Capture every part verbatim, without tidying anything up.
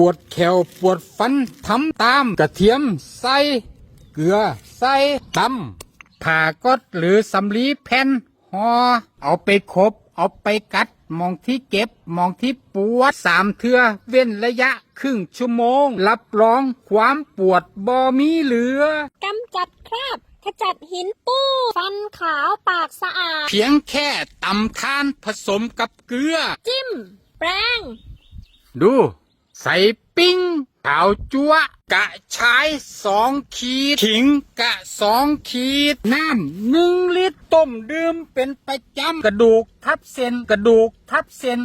ปวดแข้วปวดฟันทำตาม กระเทียมใส่ เกลือใส่ ตำ ผ้าก๊อซหรือสำลีแผ่นห่อ เอาไปขบ เอาไปกัด หม่องที่เจ็บ หม่องที่ปวด สามเทื่อ เว้นระยะครึ่งชั่วโมง รับรองความปวดบ่มีเหลือ กำจัดคราบ ขจัดหินปู ฟันขาวปากสะอาด เพียงแค่ตำถ่านผสมกับเกลือ จิ้ม แปรง ดู ใส่ปิ้ง ขาวจั๊วะ กระชายสองขีด ขิงกะสองขีด น้ำหนึ่งลิตร ต้มดื่มเป็นประจำ กระดูกทับเส้น กระดูกทับเส้น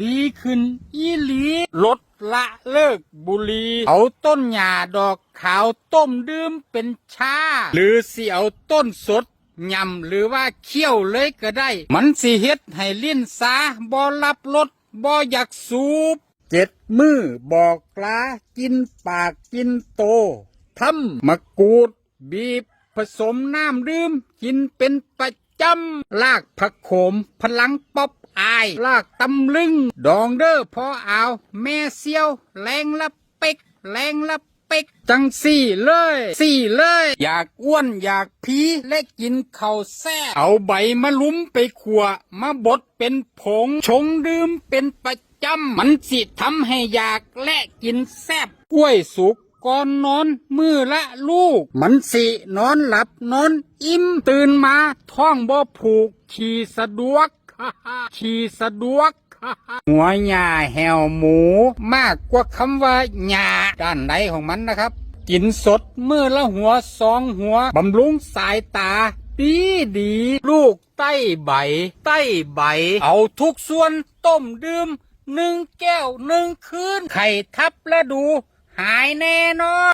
ดีขึ้นอีหลี ลดละเลิกบุหรี่ เอาต้นหญ้าดอกขาวต้มดื่มเป็นชา หรือสิเอาต้นสด หย่ำหรือว่าเคี้ยวเลยก็ได้ มันสิเฮ็ดให้ลิ้นชา บ่รับรส บ่อยากสูบ เจ็ดมื้อบอกลา กินปากกินโต ทำมะกรูด บีบผสมน้ำดื่ม กินเป็นประจำ รากผักโขม พลังป๊อปอาย รากตำลึง ดองเด้อพ่ออาว แม่เสี่ยว แลงละเป๊ก แลงละเป๊ก จั่งซี้เลย ซี้เลย อยากอ้วนอยากพี และกินข้าวแซ่บ เอาใบมะลุมไปขั่ว มาบดเป็นผง ชงดื่มเป็นประจำ มันสิทำให้อยากและกินแซ่บ กล้วยสุกก่อนนอนมื้อละลูก มันสินอนหลับนอนอิ่ม ตื่นมาท้องบ่ผูก ขี่สะดวก ขี่สะดวก หัวหญ้าแห้วหมู มากกว่าคำว่าหญ้า ด้านในของมันนะครับ กินสดมื้อละหัวสองหัว บำรุงสายตา ดีดี ลูกไต้ใบ ไต้ใบ เอาทุกส่วนต้มดื่ม หนึ่งแก้วหนึ่งคืน ไข้ทับฤดู หายแน่นอน